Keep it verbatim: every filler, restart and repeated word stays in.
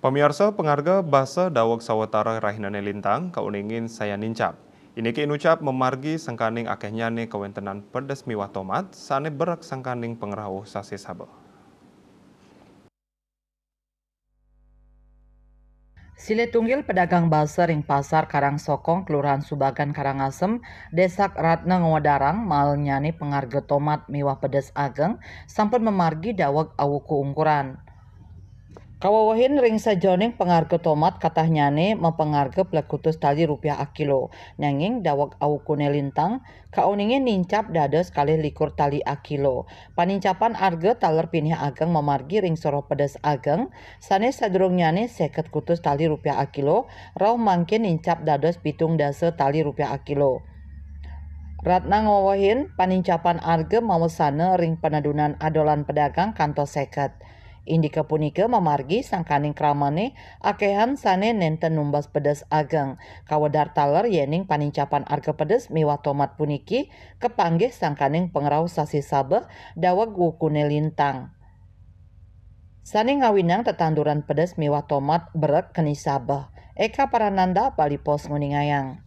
Pamiarsa, pangarga basa daweg sawatara rahinané lintang kauningin sayan nincap. Indike inucap mamargi sangkaning akehnyane kawentenan pedes miwah tomat sane berek sangkaning pangrauh sasih Saba. Silih tunggil pedagang basa ring Pasar Karang Sokong, Kelurahan Subagan, Karangasem, Desak Ratna ngwedarang malnyane pangarga tomat miwah pedes ageng sampun mamargi daweg awuku ungkuran. Kawewehin ring sajeroning pangarga tomat katahnyane mapangarga plekutus tali rupiah akilo, nanging daweg awukune lintang, kauningin nincap dados kalih likur tali akilo. Panincapan arga taler pinih ageng mamargi ring soroh pedes ageng, sane sadurungnyane seket kutus tali rupiah akilo, rauh mangkin nincap dados pitung dasa tali rupiah akilo. Ratna ngwewehin panincapan arga mawesana ring panedunan adolan pedagang kantos seket. Indike punika mamargi sangkaning kramane akehan sane nenten numbas pedes ageng. Kawedar taler yening panincapan arga pedes miwah tomat puniki kapanggih sangkaning pangrauh sasih Saba daweg wukune lintang. Sane ngawinang tetanduran pedes miwah tomat berek keni Saba. Eka Parananda, Bali Post, nguningayang.